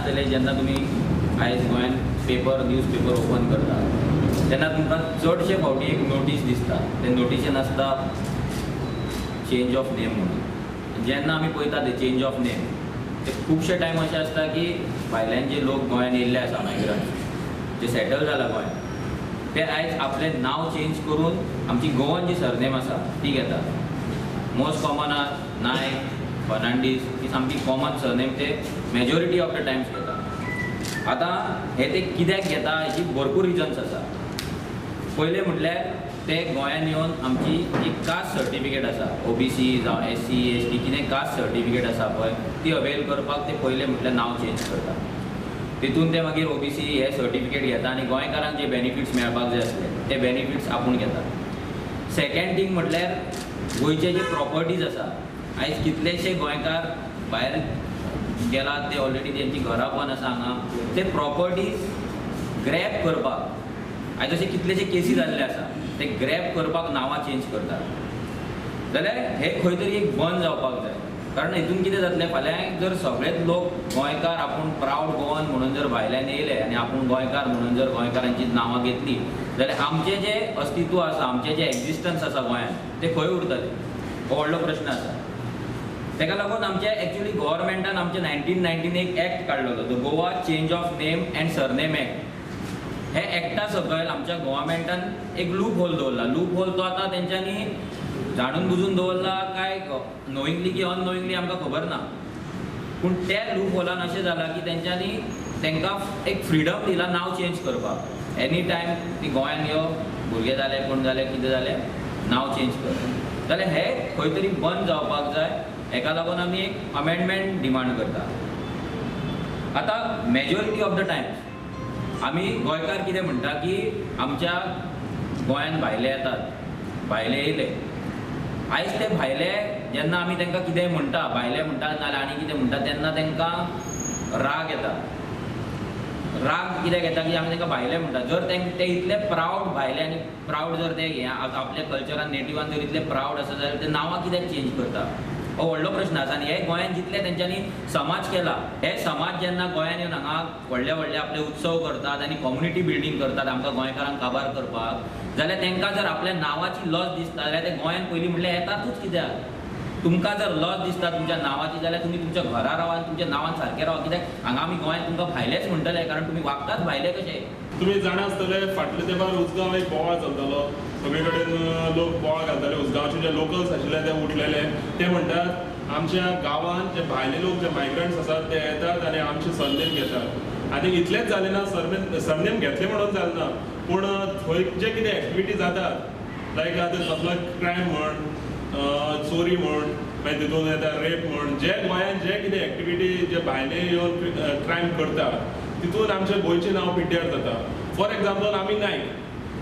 आसतले जेन्ना तुमी आयज गोंयान पेपर न्यूज पेपर ओपन करता तेन्ना तुमकां चडशे फावटी एक नोटीस दिसता. ते नोटिशेन आसता चेंज ऑफ नेम म्हणून. जेन्ना आमी पळयता ते चेंज ऑफ नेम ते खुबशे टायम अशें आसता की भायल्यान जे लोक गोंयान येयल्ले आसा मायग्रंट जे सेटल जाला गोंयान ते आयज आपलें नांव चेंज करून आमची गोवन जी सरनेम आसा ती घेतात. मोस्ट कॉमन आहा नायक, फर्नांडीस, ही सामकी कॉमन सरनेम ते मेजॉरिटी ऑफ the times घेता. आतां हे ते कित्याक घेता हेची भरपूर रिजन्स आसा. पयलें म्हटल्यार ते गोंयान येवन आमची जी कास्ट सर्टिफिकेट आसा, ओबीसी जावं एससी एसटी कितें कास्ट सर्टिफिकेट आसा पळय ती अवेल करपाक ते पयलें म्हटल्यार नांव चेंज करता. तितून ते मागीर ओबीसी हे सर्टिफिकेट घेता आनी गोंयकारांक जे बेनिफिट्स मेळपाक जाय आसले ते बेनिफिट्स आपूण घेता. सेकेंड थींग म्हटल्यार गोंयचे जे प्रॉपर्टीज आसा, आयज कितलेशे गोंयकार भायर गेला ते ऑलरेडी तेंची घरां पण आसा हांगा, ते प्रॉपर्टीज ग्रॅब करपाक आयज अशे कितलेशे केसी जाल्ले आसा ते ग्रॅब करपाक नांवां चेंज करतात. जाल्यार हे खंय तरी एक बंद जावपाक जाय. कारण हितून कितें जातलें, फाल्यां जर सगळेच लोक गोंयकार आपूण प्रावड गोवन म्हणून जर भायल्यान येयले आनी आपूण गोंयकार म्हणून जर गोंयकारांची नांवां घेतली जाल्यार आमचें जें अस्तित्व आसा, आमचें जें एक्जिस्टन्स आसा गोंयांत तें खंय उरतलें, हो व्हडलो प्रश्न आसा. ताका लागून आमच्या एक्चुअली गव्हर्मेंटान आमच्या 1919 एक एक्ट काडलेलो, the Goa change of name and surname act. हे एक्टा सकयल आमच्या गव्हर्मेंटान एक लूप होल दवरला. लूप होल तो आतां तेंच्यांनी जाणून बुजून दवरला काय नोईंगली की अननोईंगली आमकां खबर ना, पूण त्या लूप होलान अशें जालां की तेंच्यांनी तांकां एक फ्रिडम दिला नांव चेंज करपाक. एनी टायम ती गोंयान यो, भुरगे जाले, कोण जाले, कितें जालें, नांव चेंज कर. जाल्यार हे खंय तरी बंद जावपाक जाय. हेका लागून आमी एक अमेंडमेंट डिमांड करता. आतां मेजॉरिटी ऑफ the times आमी गोंयकार कितें म्हणटा की आमच्या गोंयान भायले येतात, भायले येयले, आयज ते भायले जेन्ना आमी तांकां कितेंय म्हणटा, भायले म्हणटा नाजाल्यार आनी कितें म्हणटा तेन्ना तांकां राग येता. राग कित्याक येता की आमी तांकां भायले म्हणटा. जर ते इतले प्रावड भायले आनी प्रावड जर ते आपल्या कल्चरान नेटिवान जर इतले प्रावड आसा जाल्यार ते नांवां कित्याक चेंज करता, हो व्हडलो प्रश्न आसा. आनी हे गोंयान जितले तेंच्यांनी समाज केला, हे समाज जेन्ना गोंयान येवन हांगा व्हडले व्हडले आपले उत्सव करतात आनी कम्युनिटी बिल्डींग करतात आमकां गोंयकारांक काबार करपाक, जाल्यार तांकां जर आपल्या नांवाची लज दिसता जाल्यार ते गोंयान पयलीं म्हटल्यार येतातूच कित्याक. तुमकां जर लज दिसता तुमच्या नांवाची जाल्यार तुमी तुमच्या घरा रावा आनी तुमच्या नांवान सारकें रावा, कित्याक हांगा आमी गोंयांत तुमकां भायलेच म्हणटले, कारण तुमी वागताच भायले कशे. तुमी जाणा आसतले फाटले तेंपार उजगांव एक बोवाळ चलतालो, सगळे कडेन लोक बोवाळ घालताले. उजगांवचे जे लोकल्स आशिल्ले ते उठलेले, ते म्हणटात आमच्या गांवांत जे भायले लोक जे मायग्रंट्स आसात ते येतात आनी आमचे सरनेम घेतात. आनी इतलेंच जालें ना, सरनेम घेतलें म्हणून जालें ना, पूण थंय जे कितें एक्टिविटी जातात लायक आतां कसलो क्रायम म्हण, चोरी म्हण, मागीर तितून येता रेप म्हण, जे गोंयांत जे कितें एक्टिविटी जे भायले येवन क्रायम करता तितून आमचें गोंयचें नांव पिड्ड्यार जाता. फॉर एग्जाम्पल आमी नायक,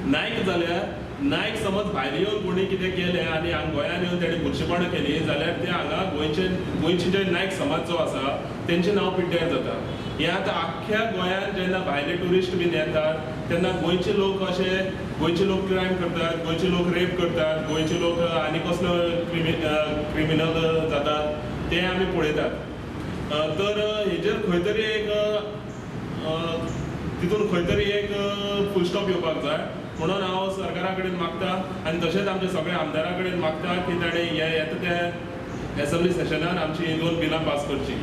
नायक जाल्यार नायक समज भायले येवन कोणी कितें केलें आनी हांगा गोंयांत येवन तेणें बुरशेपणां केलीं जाल्यार ते हांगा गोंयचे जे नायक समाज जो आसा तेंचें नांव पिड्ड्यार जाता. हें आतां आख्ख्या गोंयांत जेन्ना भायले ट्युरिस्ट बीन येतात तेन्ना गोंयचे लोक अशे, गोंयचे लोक क्रायम करतात, गोंयचे लोक रेप करतात, गोंयचे लोक आनी कसलो क्रिमिनल जातात ते आमी पळयतात. तर हेजेर खंय तरी एक तितून खंय तरी एक फुल स्टॉप येवपाक जाय म्हणून हांव सरकारा कडेन मागता आनी तशेंच आमच्या सगळ्या आमदारा कडेन मागता की ताणें हे येता त्या एसेंब्ली सेशनान आमची ही दोन बिलां पास करची.